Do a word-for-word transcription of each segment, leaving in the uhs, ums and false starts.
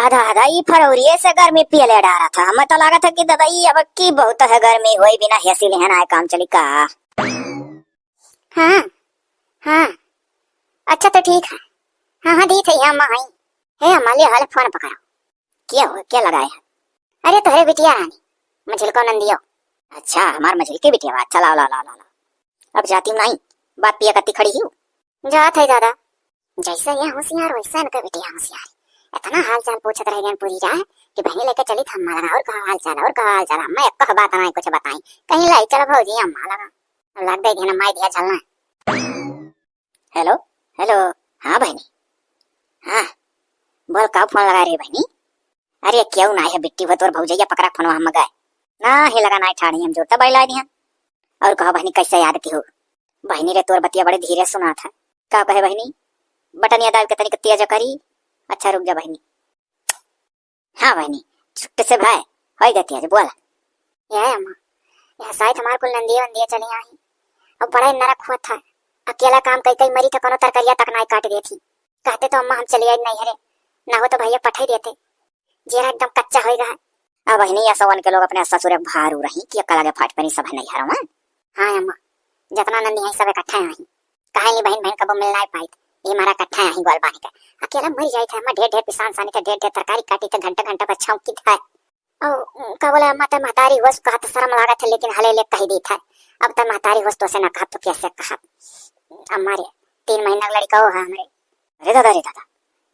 आधा आधा ई फरौरिये से गर्मी पियले डारा था। हमें तो लागत है कि दादा ई अब की बहुत है गर्मी होई, बिना हेसी लेहन आए काम चली का। हाँ, हाँ, अच्छा तो ठीक है। हाँ, हाँ, दी थे अम्मा आई। हे अम्मा, ले हाल फोन पकड़ो। क्या हो, क्या लगाए है? अरे तोहरे बिटिया रानी, मझिलको नंदियो। अच्छा, हमार मझिलकी बिटिया बा। अच्छा, लाओ, लाओ, लाओ, लाओ, लाओ। अब जाती हूँ नहीं, बात पिया कत्ती खड़ी ही। जात है दादा। जैसे ये होशियार वैसे इनका बिटिया होशियार। इतना हाल चाल पूछत रह गए पूरी रात कि बहनी लेके चली था अम्मा लगा, और कहा हाल चाल, और कहा हाल चाल। अम्मा एक कह बात नहीं कुछ बताई, कहीं लाई चल भौजी अम्मा लगा। अब लग गई ना माई दिया चलना। हेलो, हेलो। हाँ बहनी, हाँ बोल, का फोन लगा रही बहनी? अरे क्यों ना है बिट्टी, वो तोर भौजैया पकड़ा फोनवा हम गए। ना ही लगा, ना ठाड़ी हम जोरता बैला दिहन। और कहो बहनी, कैसे याद की हो? बहनी रे, तोर बतिया बड़े धीरे सुना था। का कहे बहनी? बटनिया दाब के तनिक तेज करी। अच्छा रुक जा बहनी। हाँ बहनी, छुट्टे से भाई, होई देती है, बोला। ये अम्मा, यह शायद हमारे कुल नंदिया वंदिया चली आई। अब बड़ा ही नरक हुआ था, अकेला काम कई कई मरी तो कोनो तरकरिया तक नाई काट देती। कहते तो अम्मा हम चली आई नहीं हरे, ना हो तो भैया पठाई देते। जेरा एकदम कच्चा होई रहा। अब बहिनी, ऐसा वन के लोग अपने ससुर एक भारू रही कि अकेला के फाट परी सब है नहीं हरवा। हाँ अम्मा, जितना नंदी है सब इकट्ठा है वहीं। काहे ली बहन, बहन कबो मिल नहीं पाई, ये मारा इकट्ठा है वहीं ग्वाल बांध के। अकेला मर जाई था अम्मा, ढेर ढेर पिसान सानी था, ढेर ढेर तरकारी काटी था, घंटा घंटा पर छौंकी था। और का बोला अम्मा, त महतारी होस कहा तो शर्म लागत है, लेकिन हले ले कह दी था। अब त महतारी होस तो से ना कहा तो कैसे कहा अम्मा रे, तीन महीना का लड़का हो है हमरे। अरे दादा, अरे दादा,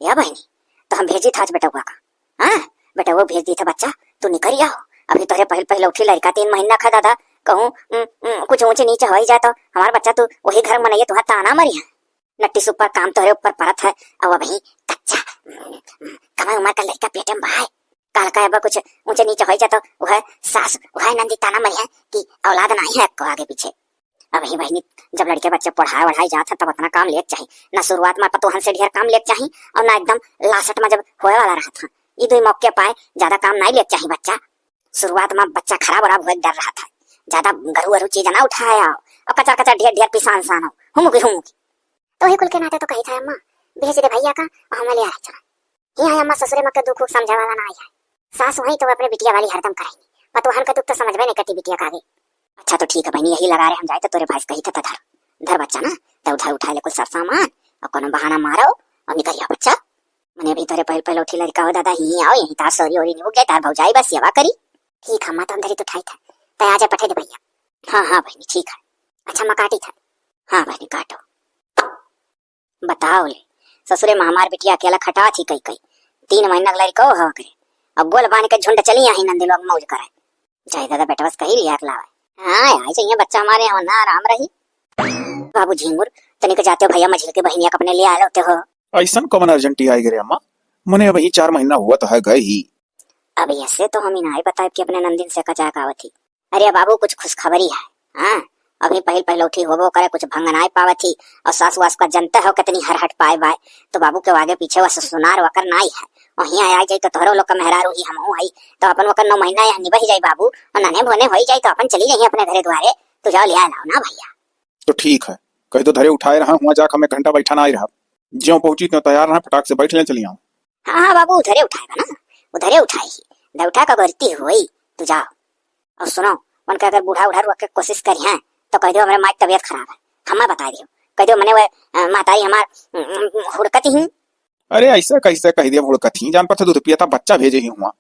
या बहनी, तो हम भेजी था आज बेटवा का। हाँ, बेटवा भेज दी था बच्चा, तू निकल आओ। अभी तोहरे पहल पहल उठी लड़का तीन महीना का दादा, कहूँ उम, उम, कुछ ऊंचे नीचे हो ही जाए तो हमारा बच्चा तू वही घर में नहीं है, तुहार ताना मरी है। नट्टी से ऊपर काम तोहरे ऊपर परत है, और अभी कच्चा उम, उम, कमर उमर का लड़का पेटे में बा है। काल का अब कुछ ऊंचे नीचे हो जाए तो वह सास वह नंदी ताना मरी है कि औलाद नहीं है को आगे पीछे। अब ही बहनी, जब लड़के बच्चे पढ़ाए वढ़ाए जात है तब इतना काम लेक चाही। ना शुरुआत में पतोहन से ढेर काम लेक चाही और ना एकदम लास्ट में जब होए वाला रहत है। ई दुई मौके पाए ज्यादा काम नहीं लेक चाही बच्चा। शुरुआत में बच्चा खराब वराब होए के डर रहत है। ज्यादा गरू वरू चीज ना उठाए आओ और कचर कचर ढेर ढेर पिसान सान हो हुमुकी हुमुकी। तो ही कुल के नाते तो कही था अम्मा, भेज दे भैया का और हमें ले आ रहे चला। यहाँ अम्मा ससुरे में के दुख उख समझे वाला ना आई है। सास वहीं तो अपने बिटिया वाली हरदम करेंगे। पतोहन का दुख तो समझबे नहीं करती बिटिया का आगे। अच्छा तो ठीक है बहनी, यही लगा रहे हम जाए तो तोरे भाई से कही था, धर, धर बच्चा ना, तो उधर उठा ले कुल सर सामान और कोनो बहाना मारो और निकल जाओ बच्चा। मने अभी तोरे पहल पहल उठी लड़का हो दादा, ही आओ यहीं तार सोरी ओरी निबुक जाए, तार भौजाई बस सेवा करी। ठीक है अम्मा, तो हम धरी तो उठाई था, तो आजा पठे दे भैया। हाँ हाँ बहनी ठीक है। अच्छा अम्मा काटी था। हाँ बहनी काटो। बताओ ले, ससुरे में हमार बिटिया अकेला खटा थी कई कई, तीन महीना का लड़का हो करे, अब गोल बांध के झुंड चली आई नंदी लोग मौज करे। जाए दादा बेटवा से कही लिया के लावे। हाँ यार, चाहिए बच्चा हमारे यहाँ ना आराम रही। बाबू झिंगुर, तनिक जाते हो भैया मझिल के बहिनिया के अपने ले आ लेते हो। ऐसन कौन अर्जेंटी आई गे रे अम्मा? मने अबही चार महीना हुआ तो है गए ही। अब ऐसे तो हम इनाय बताए कि अपने नंदिन से का जाए का आवत ही। अरे बाबू, कुछ खुशखबरी है। हाँ, अभी पहिल पहिलौठी होबो करे, कुछ भंग नाय पावत ही। और सास वास का जनते हो कितनी हरहट पाए बाय, तो बाबू के आगे पीछे वह सुनार वकर नाई है। वहीं आ जाई तो तोहरो लोग का मेहरारू ही हमहू हई, तो अपन वकर नौ महीना यहाँ निबह जाई बाबू, और नन्हे भोने होई जाई तो अपन चली जाई अपने घरे द्वारे। तू जाओ ले आ लाओ ना भैया। तो ठीक है, कह दो धरे उठाए रहा हुआ, जाके हम एक घंटा बैठा ना आई रहा। ज्यों पहुंची त्यों तैयार रहा, फटाक से बैठ ले चली आऊं। हाँ हाँ बाबू, उधरे उठाए बा ना, उधरे उठाए ही, दे उठा का गलती होई, तू जाओ। और सुनो, उनके अगर बूढ़ा उढ़ा रुआ के कोशिश करी हैं, तो कह दो हमरे माई की तबीयत खराब है, हमें बता दियो, कह दो मने वह अ, माताई हमार अम, अम, हुड़कती ही। अरे ऐसा कैसे कह दिया हुड़कत ही, जान पड़ता दूध पिया था बच्चा भेजे ही हुआ,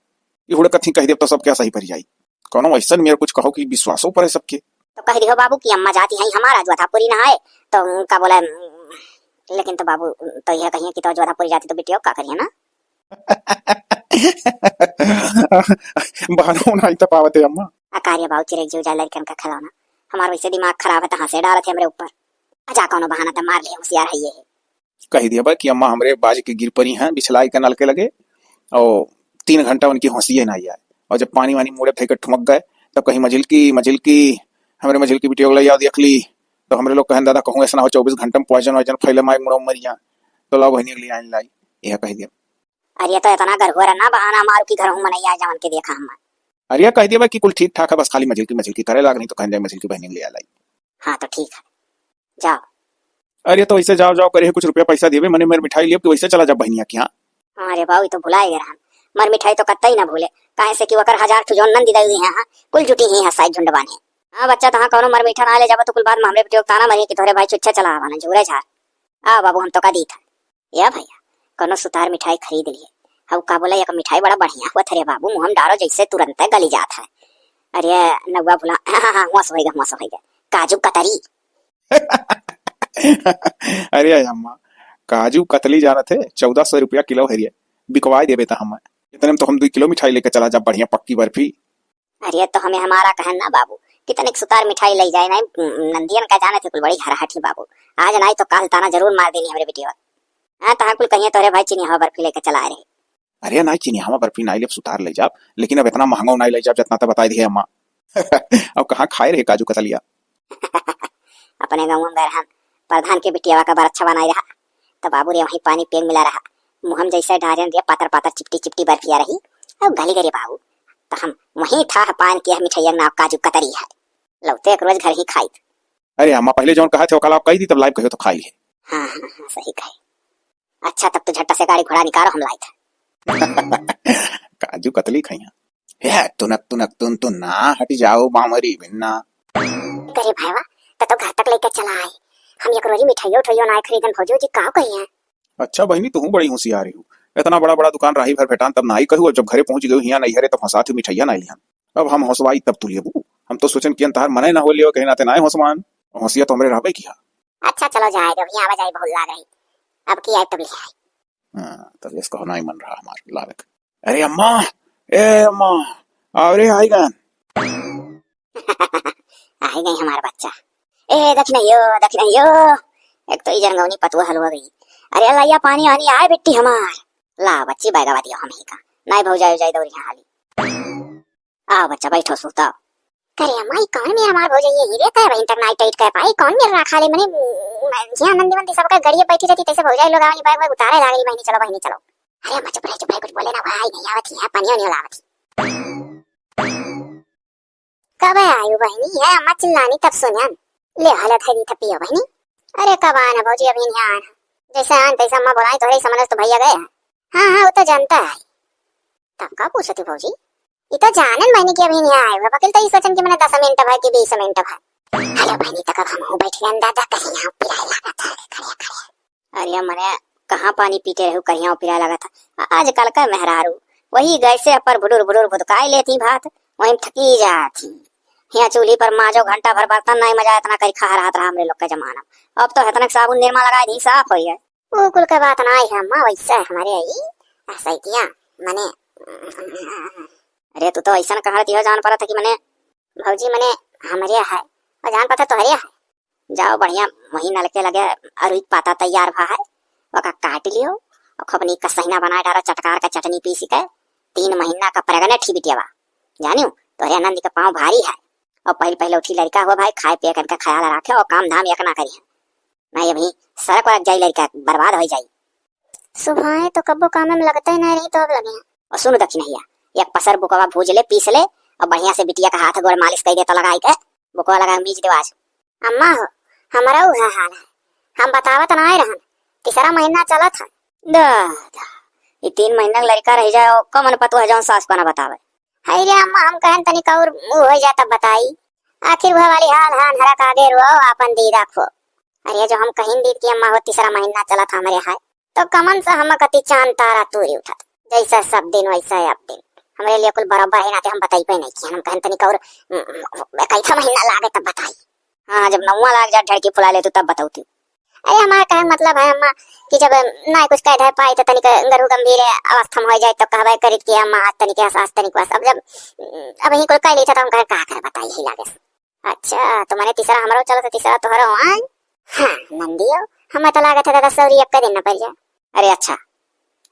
ये हुड़कत ही कह दिया तो सब क्या सही पड़ जाई। कोनो ऐसन मेरे कुछ कहो कि विश्वासो पड़े सबके। तो कह दियो बाबू कि अम्मा जाती है हमारा जोधापुरी नहाए, तो का बोला, लेकिन तो बाबू तो यह कहिए कि तो जोधापुरी जाती तो बिटिया का करिए ना। बहानो नहीं तो पावते अम्मा। अकार्य बाबू चिरक जीव जा लड़कन का खिलौना, हमार वैसे दिमाग खराब है तो हंसे डालत है हमरे ऊपर। अच्छा कोनो बहाना तो मार ले, होशियार है ये। कह दिया बा कि अम्मा हमरे बाज के गिर परी हैं बिछलाई के नल के लगे, और तीन घंटा उनकी होशिये ना आए, और जब पानी वानी मुड़े फेंके ठुमक गए, तब कहीं मझिलकी मझिलकी, हमरे मझिलकी बिटिया वाला याद रख ली, तो हमरे लोग कहन दादा कहूँ ऐसा ना हो चौबीस घंटा में पॉइजन वाइजन फैले माई मुड़ो मरिया, तो लाओ बहनी अगली आइन लाई, यह कह दिया। अरे तो इतना गरहुआ ना बहाना मारू कि घर हूँ मनैया जवन के देखा हम। अरे कह दिया बा कि कुल ठीक ठाक है, बस खाली मझिलकी मझिलकी करे लाग नहीं तो कहन जाए मझिलकी बहनी ले आ लाई। हाँ तो ठीक है, जाओ। अरे तो वैसे जाओ जाओ करे कुछ रुपया पैसा देवे मने मेरे मिठाई लियब तो वैसे चला जा बहनिया के यहाँ। हाँ रे बाबू, ये तो भुला ही गया हम। मर मिठाई तो कत्तई ना भूले, काहे से कि वकर हजार ठो जौन नंदी दई हैं, हाँ, कुल जुटी ही हैं साइज झुंड बान्हे। हाँ बच्चा, तहाँ कौनो मर मीठा ना ले जाबो तो कुल बाद में हमरे बिटियो ताना मरी कि तोहरे भाई छुच्छे चला आवा ना झूरे झार। आ बाबू, हम तो का दीत है। या भैया, कौनो सुतार मिठाई खरीद लिए। हऊ का बोला, एक मिठाई बड़ा बढ़िया हुआ था रे बाबू, मुँह में डारो जैसे तुरंत गली जात है। अरे नौवा भुला, हाँ, हाँ, हाँ, हुआ सो होइगा, हुआ सो होइगा। काजू कतरी। अरे अम्मा, काजू कतली जानत है, चौदह सौ रुपया किलो है रे, बिकवाई देबे त हम। इतने में तो हम दुई किलो मिठाई लेके चला जाब, बढ़िया पक्की बर्फी। अरे तो हमें हमारा कहन ना बाबू, कितने के सुतार मिठाई ले जाए, नहीं नंदियन का जानत है कुल बड़ी हराहट ही बाबू। आज नहीं तो काल ताना जरूर मार देनी हमरे बिटिया। हाँ, तहाँ कुल कहिए तोरे भाई चिनिया बर्फी लेके चला रहे। अरे नाई, चिनियावा बर्फी नाई लेब, सुतार ले जाब, लेकिन अब इतना महंगा नाई ले जाब जितना तो बताई दिए अम्मा। अब कहाँ खाए रहे काजू कतलिया। अपने गाँव में रहन, प्रधान के बिटियावा का बरच्छा बनाई रहा, तो बाबू रे वहीं पानी पेंग मिला रहा, मुँह में जैसे डारेन रे पातर पातर चिपटी चिपटी बर्फिया रही, और गली गए रे बाबू, तो हम वहीं था पान किया मिठाइया नाव काजू कतरी है, लौते एक रोज घर ही खाई। अरे अम्मा, पहले जौन कहा थे ओकला कही दी, तब लाइव कहियो तो खाई है। हाँ, हाँ, हाँ, सही कहे। अच्छा, तब तो झट्टा से गाड़ी घोड़ा निकालो, हम लाइत है। काजू कतली खइया। हे, तुनक, तुनक, तुन, तुन, ना, हट जाओ, बामरी बिन्ना। अरे भाईवा, त तो घर तक लेके चला आए। हम एक रोरी मिठाइयो उठाइयो ना खरीदन, भौजी जी का कही है? अच्छा बहिनी, तुहू बड़ी होशियारी हो। इतना बड़ा बड़ा दुकान राही भर भेटान तब ना आई कहू, और जब घरे पहुंच गयो हिया नहीं हरे तब हंसात हो मिठाइया ना लिहन। अब हम हंसवाई तब तू लेबू। हम तो सोचन कि अंतहार मने ना हो लियो, कहीं नाते ना हंसवान। हंसिया तो हमरे रहबे किया। अच्छा चलो जाए दो, यहाँ आवाजाही बहुत लाग रही, अब की आए तब ले आए। हाँ, तब इसको नहीं मन रहा हमार लावे के। अरे अम्मा, ए अम्मा, अरे आई गन। आई गई हमार बच्चा। ए दखिनैयो, दखिनैयो, एक तो ई जनगौनी पतुआ हलवा गई। अरे लैया पानी वानी आए बिट्टी हमार। ला बच्ची बैगवा दियो हम ही का। नाई भौजाई उजाई दौरी हाली। आओ बच्चा, बैठो, सुताओ। करे अम्मा, ई कौन मेर हमार भौजाई यही रे? कहे बहिन तक नाई टाइट कह पाई, कौन मेर रखा ले मने, म-, जिया नंदी मंदी सबके गड़िए बैठी रहती, तैसे भौजाई लोग आवली, बैग वैग उतारे लागली, बहिनी चलो, बहिनी चलो। अरे अम्मा चुप रहे, चुप रहे, कुछ बोले ना, वो आई नहीं आवत ही है, पानी वानी लावत ही। कब आयु बहिनी है अम्मा चिल्लानी तब सुनन। ले हालत है दी थपियो बहिनी। अरे कब आना भौजी, अभी नहीं आना। जैसे आन तैसे अम्मा बोलाई, तोहरे समझ तो भैया गए हैं। हाँ, हाँ, वो तो जानता है। तब का पूछती भौजी? ई तो जानन बहिनी कि अभी नहीं आए हुए। वकील तो ई सोचन कि मने दस मिनट भर कि बीस मिनट भर। हेलो बहिनी, तो कब हम हो बैठ गए अंदर, दा कहीं यहाँ पिराए लगा था, खड़े, खड़े। अरे मने कहाँ पानी पीते रहू, कहिया पिराए लगा था। आ-, आजकल का मेहरारू वही गैसे पर भुडुर भुडुर भुदकाई लेती भात, वहीं थकी जाती। यहाँ चूल्ही पर माजो घंटा भर बर्तन नहीं मजा इतना करी खा रहत रहा हमरे लोग के जमाना। अब तो इतना साबुन निरमा लगाए दी साफ हो गए। वो कुल के बात ना आई है अम्मा, वैसे है हमारे आई ऐसा ही किया मने। अरे तू तो ऐसा कह रही हो जान पड़ा था कि मने भौजी मने हमरे है और जान पता तोहरे है। जाओ बढ़िया वही नलके लगे अरुई पाता तैयार भा है, ओका काट लियो और खूब नीक का सहिना बनाए डारो, चटकार का चटनी पीस के। तीन महीना का प्रेग्नेंट ही बिटिया बा, जानियो तोहरे आनंद के पाँव भारी है। और पहले पहले उठी लड़का हुआ भाई, खाए पिए का इनका ख्याल रखे और काम धाम एक ना करिए। नहीं अभी सड़क वड़क जाई लड़का, बर्बाद हो जाई। सुभाए तो कब्बो काम में लगते नहीं रही तो अब लगे। और सुन दखिनैया, एक पसर बुकवा भूज ले, पीस ले और बढ़िया से बिटिया का हाथ गोड़ मालिश कर दे तो लगाई के बुकवा लगा मीज दे आज। अम्मा हो, हमारा उहे हाल है, हम बतावत ना आए रहन, तीसरा महीना चलत है। दा, दा, ये तीन महीना का लड़का रह जाए और कमन पतुआ जौन सास को ना बतावे। हाय रे अम्मा, हम कहन तनिक और मुँह हो जाए तब बताई। आखिर वह वाली हाल हान हरा कागे रो आपन दीदा खो। अरे जो हम कहिन दीद कि अम्मा हो तीसरा महीना चलत हमरे हाय, तो कमन से हम कति चांद तारा तूरी उठत। जैसा सब दिन वैसा अब दिन। हमरे लिए कुल बराबर है नाते हम बताई पे नहीं कि हम कहन तनिक और, उम, उम, कैसा महीना लागे तब बताई। हाँ, जब नौवा लाग जा ढड़की फुला ले तू तब बताऊ तू। अरे हमारा कहे मतलब है अम्मा कि जब ना कुछ कह धर पाई तो तनिक गरु गंभीर अवस्था में हो जाए तो कहबे करित कि अम्मा आज तनिक हंस, आज तनिक बस। अब जब, अब यही कुल कह ली था तो हम कहे का कर बताई ही लागे। अच्छा, तो मने तीसरा हमरो चलो तो तीसरा तोहरो आई। हाँ, नंदियो, हमें तो लागत है दादा सौरी एक दिन न पड़ जा। अरे अच्छा,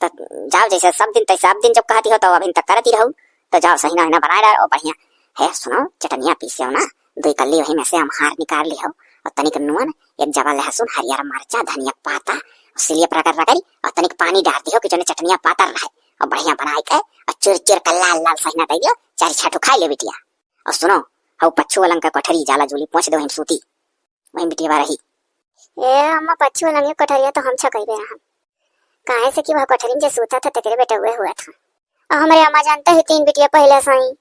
तो जाओ जैसे सब दिन तैसे अब दिन जब कहती हो तो अभी तक करती रहू। तो जाओ सही ना, ना बनाए डालो बढ़िया। है सुनो, चटनिया पीसे हो ना, दो कल्ली वही में से हम हार निकाल ली हो और तनिक नून, एक जवा लहसुन, हरियर मरचा, धनिया पाता, सिलियप रगड़ रगड़ी और तनिक पानी डाल दी हो कि जने चटनिया पातर रहे और बढ़िया बनाए के और चुर चुर के लाल लाल सहिना दे दियो, चार छठो खाई ले बिटिया। और सुनो, हऊ पच्छू अलंग का कोठरी जाला जूली पहुँच दो हम सूती, वहीं बिटिया रही। ए अम्मा, पच्छू अलंग के कोठरिया तो हम छकई बे रहन। काहे से कि वह कोठरी में जे सूता था, तेकरे बेटा हुए हुआ था। अब हमरे अम्मा जानते ही तीन बिटिया पहिले से ही,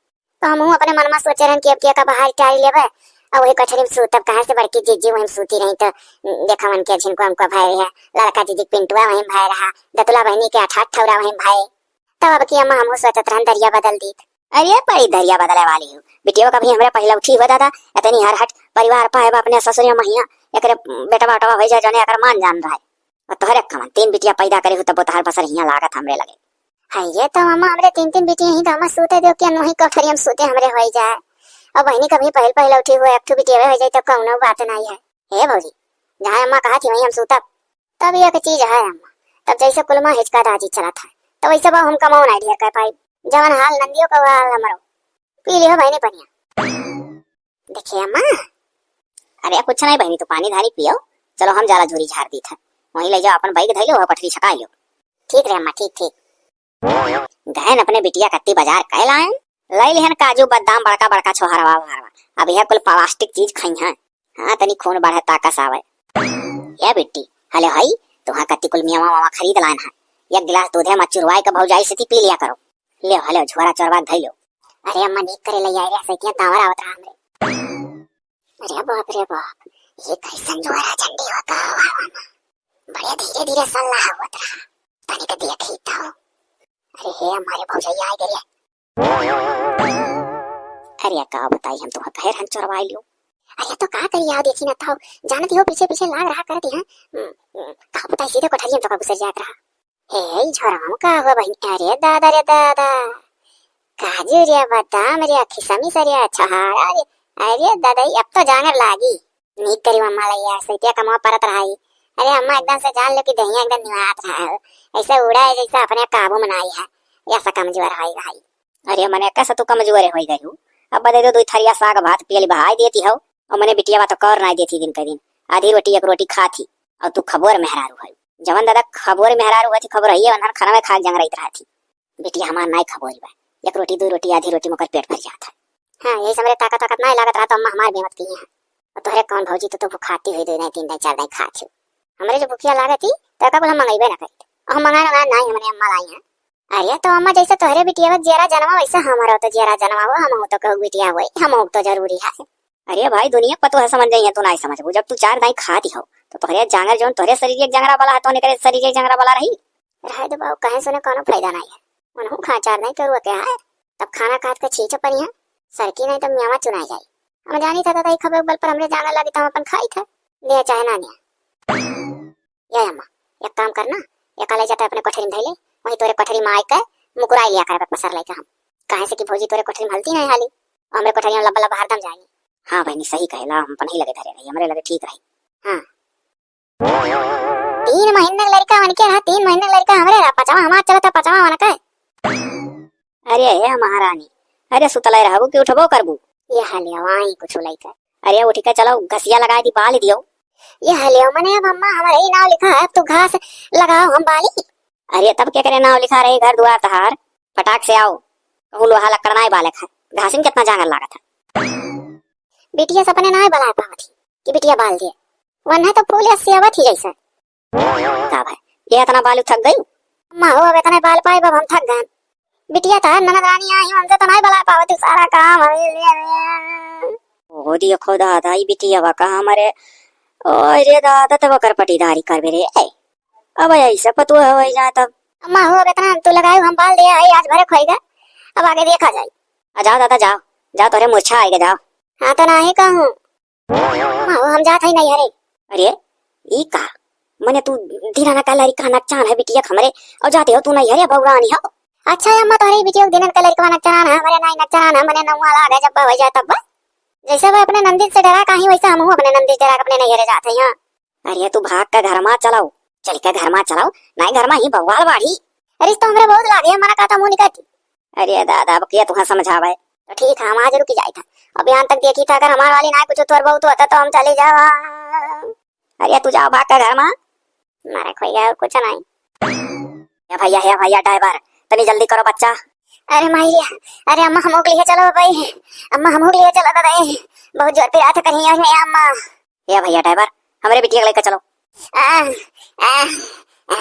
तो हमहू अपने मन में सोचे रहन कि अब के का बाहर टारी लेबे, और वही कोठरी में सूतब, कहाँ से बड़की जीजी वहीं सूती रही, तो देखा मन के झिनको हमको भय रहे, लड़का जीजी के पिंटुआ वहीं भय रहा, दतुला बहनी के अठाठ ठौरा वहीं भय। तब अब की अम्मा हमहू सोचत रहन दरिया बदल दीत। अरे बड़ी दरिया बदले वाली हो बिटिया, कभी हमरे पहले उठी हो दादा, इतनी हरहट परिवार पाए बा अपने ससुरिया महिया, एकरे बेटवा उटवा हो जाए जौने एकर मान जान रहे। और तोहरे कमन तीन बिटिया पैदा करे हो तब तोहर बसर हियां लागत हमरे लगे। है ये तो अम्मा, हमरे तीन तीन बिटिया ही तो अम्मा सूते दो कि अनोही कोठरी हम सूते हमरे होई जाए। और बहनी कभी पहल पहल उठी हुए एक ठो बिटिया हो जाए तो कौनो बात नहीं है। हे भौजी, जहाँ अम्मा कहा थी वहीं हम सूतब। तब एक चीज है अम्मा, तब जैसे कुलमा हिचका दाजी चलत है, तो वैसे बा हम कमाओ नहीं ढेर कर पाई। जवन हाल नंदियों का हाल हमरो। पी लियो बहनी पनिया। देखिए अम्मा। अरे कुछ नहीं बहनी, तू पानी धानी पियो। चलो हम जाला झूरी झाड़ दीत है, वहीं ले जाओ अपन बैग धैलो, वह पटरी छका लियो। ठीक रे अम्मा, ठीक ठीक। गहन अपने बिटिया कत्ती बाजार कह लायन, ले लिहन काजू बादाम बड़का बड़का छोहरवा वहरवा। अब यह कुल प्लास्टिक चीज खाई हैं। हाँ तनी खून बढ़े ताकस आवे। ए बिट्टी, हले हई, तुहा कत्ती कुल मेवा वावा खरीद लायन है। एक गिलास दूधे में चुरवाई के भौजाई से ती पी लिया करो। ले हले झोरा चोरवा धई लो। अरे अम्मा नीक करे ले आए रे, सैतिया तावर आवत रहा हमरे। अरे बाप रे बाप, ये कैसन जोरा झंडी होता हुआ अम्मा। बड़े धीरे धीरे सल्ला होत रहा। तनिक देखी तो। अरे हे हमारे भौजैया आ गए। अरे का बताई हम तुहा कहे रहन चोरवाई लियो। अरे तो का करी आओ देखी ना तो। जानती हो पीछे पीछे लाग रहा करती हैं। हम्म, हम्म, का बताई सीधे कोठरिया में तो का घुसर जात रहा। हे ई झोरवा में का हुआ बहिन? अरे दादा रे दादा। काजू रे बादाम रे खिसमिस रे छहारा रे। अरे दादा ई अब तो जांगर लागी। नीक करी अम्मा लैया, सैतिया कमवा परत रहा ही। अरे अम्मा एकदम से जान लो कि दहिया एकदम निवात रहा हो। ऐसे उड़ा है जैसे अपने काबू में नाई है। ऐसा कमजोर है भाई। अरे मने कैसे तू कमजोर होई गई हो? अब बदे दो दुई थरिया साग भात पियली बहाई देती हो। और मने बिटिया बा तो कौर नाई देती दिन के दिन। आधी रोटी एक रोटी खाती। और तू खबोर मेहरारू है। जवन दादा खबोर मेहरारू है थी खबोर है ये वनहन खाना में खा के जंग रही थी। बिटिया हमार नाई खबोरी बा। एक रोटी दुई रोटी आधी रोटी में ओकर पेट भर जात है। हाँ यही से हमरे ताकत ताकत नाई लागत रहा तो अम्मा हमार बेमत की है। और तोहरे कौन भौजी, तू तो भुखाती हुई दो दाई, तीन दाई, चार दाई खात हो। हमरे जो भुखिया लागत ही, तो का बोला मंगइबे ना करी। और हम मंगाए ना, ना ही हमरे अम्मा लाई हैं। अरे तो अम्मा जैसे तोहरे बिटिया बा जियरा जनवा, वैसे हमारा तो जियरा जनवा हो, हम हो तो कहू बिटिया हुए, हम हो तो जरूरी है। अरे भाई दुनिया पतो है समझ जाइए, तू ना समझबू। जब तू चार दाई खाती हो, तो तोहरे जांगर जौन तोहरे शरीर एक जंगरा वाला है, तो निकरे शरीर एक जंगरा वाला रही। रहे दे बाबू, कहे सुने कोनो फायदा नहीं है। उनहू खा चार दाई करुआ के है, तब खाना खात के छींच परी है, सरकी नहीं तो मेवा चुनाई जाई। हम जानी था दादा, ई खबर बल पर हमरे जांगर लागी तो हम अपन खाई था, दे चाहे ना दे। ये अम्मा, एक काम करना, एक ले जाते अपने कोठरी में धइले, वहीं तोरे कोठरी में आए के मुकुराई लिया करबे पसर लेके हम। काहे से कि भौजी तोरे कोठरी में हलती नहीं हाली, और हमरे कोठरी में लब्बा लब्बा हरदम जाई। हाँ बहनी, सही कहे, ला हम अपन ही लगे धरे रही, हमरे लगे ठीक रही। हाँ। तीन महीने के लड़का उनके रहा, तीन महीने के लड़का हमरे रहा, पचवा हमार चलता, पचवा उनका। अरे हे महारानी, अरे सुतले रहबू कि उठबो करबू? ये हलिया वहीं कुछ लइका। अरे उठ के चलो, घसिया लगाई दी, बाल दियो। ये हलिया मने अब अम्मा हमारे ही नाव लिखा है, अब तू घास लगाओ, हम बाली। अरे तब के करे नाव लिखा रही, घर दुआर तहार, फटाक से आओ। कहूँ लोहा लक्कड़ नाई बाले खा, घासिन कितना जांगर लागत है। बिटिया से अपने नाई बलाए पावत ही कि बिटिया बाल दिए, वन्हे तो फूल या सियावत ही जैसे। का भाई, ये इतना बालू थक गई? अम्मा हो, अब इतने बाल पाए, अब हम थक गए। बिटिया तहार ननद रानी आई, हमसे तो नहीं बला पावत, तू सारा काम हमें ले ले। ओ देखो दादा, ई बिटिया बा का हमारे, ओ रे दादा, तब ओकर पटीदारी करबे रे। ए, अब ऐसे पतुआ हो जाए तब। अम्मा हो, अब इतना तू लगायो, हम बाल दे आई, आज भरे खोएगा, अब आगे देखा जाए। आ जाओ दादा, जाओ, जाओ, तोरे मूर्छा आएगा, जाओ। हाँ, तो नहीं कहूँ। माँ, हम जात हई नैहरे। अरे, ई का? मने तू दिनाना का लड़का नकचान है बिटिया हमरे, और जाते हो तू नैहरे बौरानी हो। अच्छा अम्मा, तोहरे बिटिया के दिनन का लड़का नकचान है, हमरे नाई नकचान है, मने नौवा लाग है, जब हो जाए तब। जैसे वो अपने नंदी से डरा काहे, वैसे हमहू अपने नंदी से डरा के अपने नैहरे जात हई, हाँ। अरे, तू भाग के घर मा चलाओ, चल के घर मा चलाओ, नाई घर मा ही बवाल बाढ़ी। अरे, तो हमरे बहुत लागे है, मना कहता मुँह निकलती। अरे दादा, अब के तुहा समझावे? तो ठीक है, हम आज रुकी जाए था। अब यहाँ तक देखी था, अगर हमारे वाली ना कुछ तोर बहुत होता तो हम चले जावा। अरे तू जाओ भाग के घर मा। मारे खोई गया, कुछ नहीं। हे भैया, हे भैया ड्राइवर, तनी जल्दी करो बच्चा। अरे माई रे, अरे अम्मा हमहू के लिए चलो भाई, अम्मा हमहू के लिए चलो दादा, बहुत जोर पिरात कहीं है अम्मा। हे भैया ड्राइवर, हमरे बिटिया के लेके चलो। आ, आ, आ।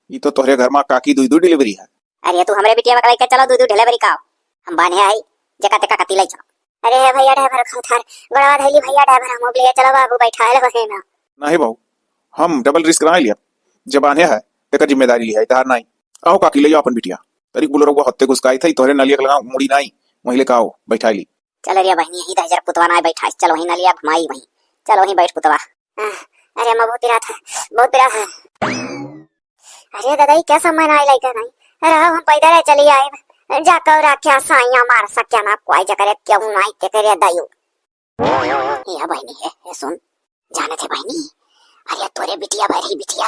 ई तो तोहरे घर मा काकी दुई दुई डिलीवरी है। अरे तू हमरे बिटिया बकलाई के चलो, दू दू ढेले बरी काव। हम बान्हे आई, जेका तेका कती लई चलो। अरे हे भैया ड्राइवर, खौथार गोड़वा धैली भैया ड्राइवर, हम ले चलो बाबू, बैठाए लो है ना। नहीं बाबू, हम डबल रिस्क ना लिया। जब बान्हे है, तेकर जिम्मेदारी लिया, इधर नहीं। आओ काकी, ले जाओ अपन बिटिया। तरीक बोलो रउआ हत्ते घुसकाई थई, तोहरे नलिया के लगा मुड़ी नाई, वहीं लेके आओ, बैठाई ली। चल रे बहनी, यहीं दहिजर पुतवा नाई बैठाई, चल वहीं नलिया घुमाई वहीं, चल वहीं बैठ पुतवा। आह, अरे अम्मा, बहुत पिरात है, बहुत पिरात है। अरे दादा, ये क्या समय नाई लइका नाई? रहो, हम पैदल चली आए, जाकर राख्या साइया मार सक्या ना कोई जकरे क्यों नाई ते करे दयो। ए बहिनी, ए, ए सुन, जानत है बहिनी, अरे तोरे बिटिया भई रही बिटिया,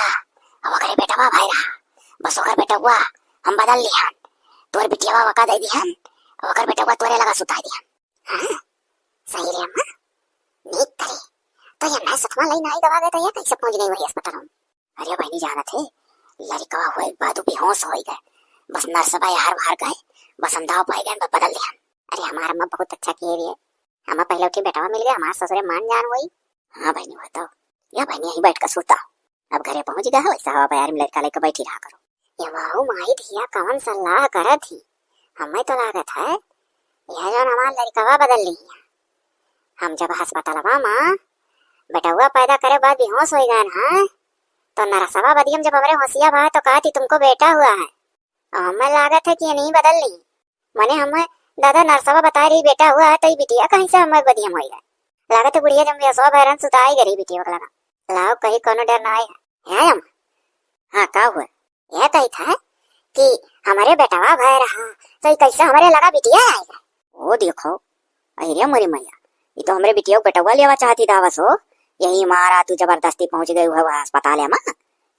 अब ओकरे बेटवा भई रहा, बस ओकर बेटवा हम बदल लिहन, तोर बिटिया वका दे दिहन, अब ओकर बेटवा तोरे लगा सुता दिहन। हाँ, सही रे अम्मा, नीक करे, तो ये मैं सतमा लाइन आई दवा गए तो ये कैसे पहुंच गई वही अस्पताल में? अरे बहिनी जानत है, लड़कवा हुए के बाद बेहोश हो गए, बस नर्सबा यार बाहर गए, बस हम दाव पाई गए, बस बदल दिहन। अरे हमार अम्मा बहुत अच्छा किए रही है, हमार पहले उठी बेटवा मिल गया, हमार ससुरे मान जान वही। हाँ बहिनी, बताओ। या बहिनी, यहीं बैठ कर सुता। अब घरे पहुंच गया हो, ऐसा हवा बयार में लड़का लेकर बैठी रहा करो। ये बाहू माई धिया कौन सलाह करत ही? हमें तो लागत है, यह जौन हमार लड़कवा बदल ली है। हम जब अस्पतालवा में बेटवा पैदा करे बाद बेहोश हो गए हैं, तो नरसवा बदियम जब हमरे होशिया भा तो कहती तुमको बेटा हुआ है। अब हमें लागत है कि ये नहीं बदल ली। मने हमें दादा नरसवा बताए रही बेटा हुआ है, तो ये बिटिया कहीं से हमें बदियम होई है। लागत है बुढ़िया जब बेसवा भैरन सुताई गई बिटिया के लगा। लाओ कहीं कोनो डर ना आए है। हैं अम्मा? हाँ, का हुआ? यह कही था कि हमारे बेटवा भय रहा, तो ये कैसे हमारे लगा बिटिया आएगा? ओ देखो, अरे मोरी मैया, ये तो हमरे बिटिया के बेटवा लेवा चाहती दावस हो। यही मारा तू जबरदस्ती पहुंच गई हुआ अस्पताल में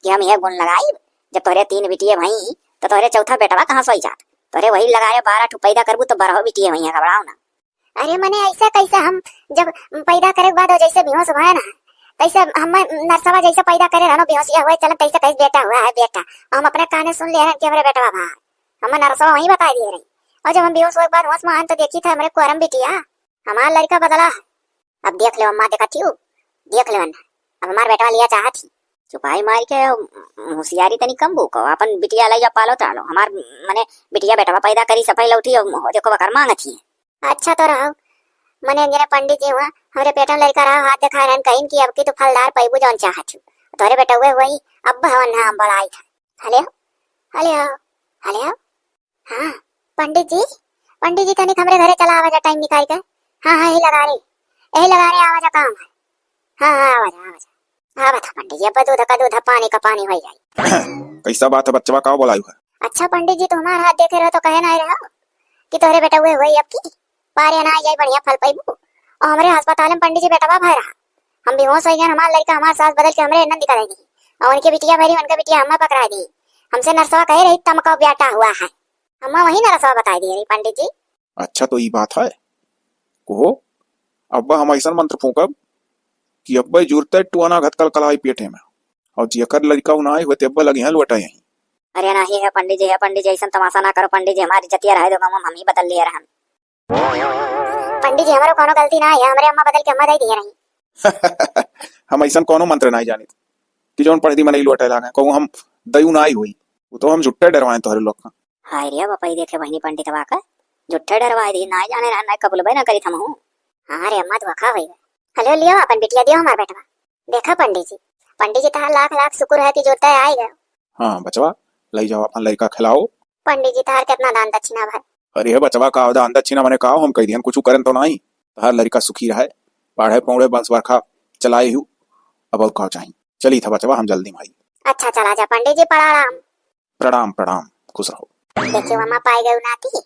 कि हम यह गुण लगाई, जब तोहरे तीन बिटिया भई तो तोहरे चौथा बेटवा कहाँ से होई जात? तोहरे वही लगा रे बारह ठो पैदा करबू तो बारह बिटिया भई, घबराओ ना। अरे मने ऐसा कैसे हम जब पैदा करे के बाद जैसे बेहोश भया ना, तैसे हम नरसवा जैसे पैदा करे रहनो बेहोशिया हुए चलन तैसे कैसे बेटा हुआ है बेटा। और हम अपने काने सुन ले रहन कि हमरे बेटवा भा। हम नरसवा वहीं बता दिए रही। और जब हम बेहोश हुए के बाद होश में आन तो देखी था हमरे कोरम बिटिया, हमार लड़का बदला है। अब देख ले अम्मा, देखा थी, देख ले अन्ना, अब हमार बेटवा लिया चाहत ही। चुपाई मार के होशियारी तनी कम भूको, अपन बिटिया लइया पालो तालो। हमार मने बिटिया बेटवा पैदा करी सफाई लौटी और देखो बकर मांगत ही। अच्छा तो रहो, मने जने पंडित जी हुआ हमरे पेट में लड़का रहा, हाथ दिखाए रहन, कहिन कि अब की तो फलदार पैबू जौन चाहत हूँ। तोरे बेटवा हुई अब भवन नाम बड़ाई था। हेलो, हेलो, हेलो। हाँ, पंडित जी, पंडित जी तनिक हमरे घरे चला आवा जा टाइम निकाल के। हाँ हाँ, यही लगा रे, यही लगा रे, आवा जा काम है। हाँ हाँ, आवा जा, आवा जा। आवत है पंडित जी, अब दूध का दूध, पानी का पानी हो जाई। कैसा बात है बच्चवा, का बोलायु है? अच्छा पंडित जी, तुम्हार हाथ देखे रहो तो कहे ना रहो कि तोहरे बेटा हुए हुए अब की पारे ना आई जाई, बढ़िया फल पाइबू। और हमरे अस्पताल में पंडित जी बेटवा भय रहा, हम बेहोश हो गए, हमार लड़का हमार सास बदल के हमरे नंद दिखा दी और उनके बिटिया भरी, उनका बिटिया हमें पकड़ा दी। हमसे नरसवा कहे रही तमका बेटा हुआ है, हमें वही नरसवा बताई दी रही पंडित जी। अच्छा तो ई बात है। कहो, अब्बा हम ऐसन मंत्र फूंकब कि अब्बा जुरते टुआना घत कलकलाई पेटे में, और जेकर लड़का उ ना आए होते अब्बा लगे हैं लुटा यहीं। अरे नाही है पंडित जी, है पंडित जी, ऐसन तमाशा ना करो पंडित जी, हमारी इज्जतिया रहे दो, हम, हम ही बदल लिए रहन। पंडित जी, हमारो कोनो गलती ना है, हमरे अम्मा बदल के अम्मा दे दिए रही। हम ऐसन कोनो मंत्र नहीं जानित कि जौन पढ़ दी मनई लुटा लागे, कहूँ हम दयू ना आई हुई, वो तो हम झुट्टे डरवाए तोहरे लोग का। हाय रे बापा, ई देखे बहिनी पंडितवा का, झुट्ठे डरवाए दी, नाई जाने रहन, नाई कबूलबे ना करी थमहू। हाँ रे अम्मा, धोखा होई गए। हेलो, लियो अपन बिटिया, दियो हमार बेटवा। देखा पंडित जी, पंडित जी तहार लाख लाख शुक्र है कि जुरता आए गए। हाँ बचवा, लई जाओ अपन लड़का खिलाओ। पंडित जी तहार कितना दान दक्षिणा भर? अरे बचवा, का दान दक्षिणा मने का, हम कह दिहन कुछ करन तो नहीं। तहार लड़का सुखी रहे, पाढ़े पौड़े बंस बरखा चलाए हु, अब और का चाही। चली था बचवा, हम जल्दी में आई। अच्छा चला जा पंडित जी, प्रणाम। प्रणाम, प्रणाम, खुश रहो। देखियो अम्मा, पाए गयो नाती।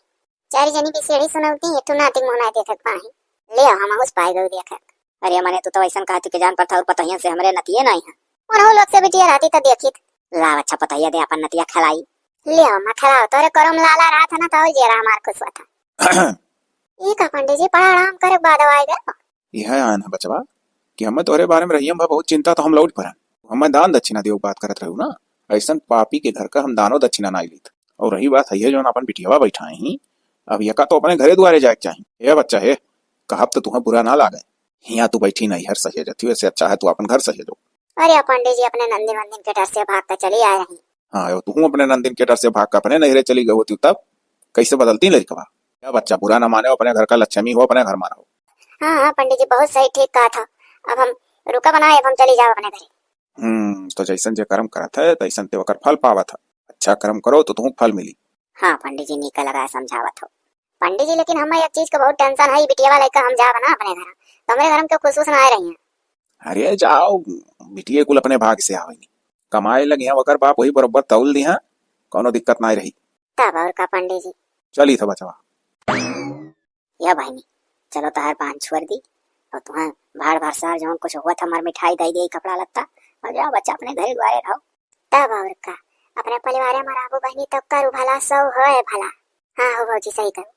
चार जनी की सेड़ी सुनौती है, तू नाती मुँह ना देखत पाही। ले आओ, हम उस पाए गयो देखत। अरे मने तू तो ऐसन कहती के जान पर था और पतोहियन से हमरे नतिये नहीं है। उन्हों लोग से बिटिया रहती तो देखित। लाव अच्छा पतोहिया दे अपन नतिया खिलाई। ले आओ अम्मा खिलाओ, तोरे करम लाला रहा था ना तो और जेरा हमार खुश हुआ था। ई का पंडित जी, प्रणाम करे के बाद आए गए। यह आयन है बचवा कि हमें तोहरे बारे में रहियम भा बहुत चिंता तो हम लौट पड़न। हमें दान दक्षिणा देव बात करत रहू ना, ऐसन पापी के घर का हम दानो दक्षिणा नाई लीत। और रही बात है ये जौन अपन बिटियावा बैठाए ही, अब यका तो अपने घरे दुआरे जाए के चाही। ए बच्चा हे, कहब तो तुहें बुरा ना लागे, हियाँ तू बैठी नहीं हर सहेजत ही, वैसे अच्छा है तू अपन घर सहेजो। अरे पंडित जी, अपने नंदिन वंदिन के डर से भाग के चली आए रही। हाँ, यो तुहूँ अपने नंदिन के डर से भाग के अपने नैहरे चली गई होती, तब कैसे बदलती लड़कवा? क्या बच्चा, बुरा ना माने, अपने घर का लक्ष्मी हो, अपने घर मा रहो। हाँ, हाँ, पंडित जी, बहुत सही ठीक कहा था। अब हम रुका बनाए, अब हम चली जाओ अपने घरे। हम्म, तो जैसन जे कर्म करत है, तैसन ते ओकर फल पावत है। अच्छा कर्म करो, तो तुहूँ फल मिली। हाँ, पंडित जी, नीका लगाए समझावत हो। पंडित जी, लेकिन हमें एक चीज के बहुत tension है, ई बिटिया वाला का हम जाब ना अपने घर, तो हमरे घर में केहू खुश ना आए रही हैं। अरे जाओ, बिटिये कुल अपने भाग से आवेनी, कमाए लगी हैं, ओकर बाप वही बरोबर तौल दी हैं, कौनो दिक्कत ना रही। तब और का पंडित जी। चली था बचवा। या बहिनी, चलो तहार बांध छोड़ दी, और तुहां भाड़ भाड़ सार जौन कुछ हुआ था, हमार मिठाई दे दे, कपड़ा लत्ता, और जाओ बच्चा अपने घरे द्वारे रहो। तब और का, अपने परिवारे में रहबो बहिनी, तब करू भला, सौ होए भला। हाँ हो भौजी, सही करू।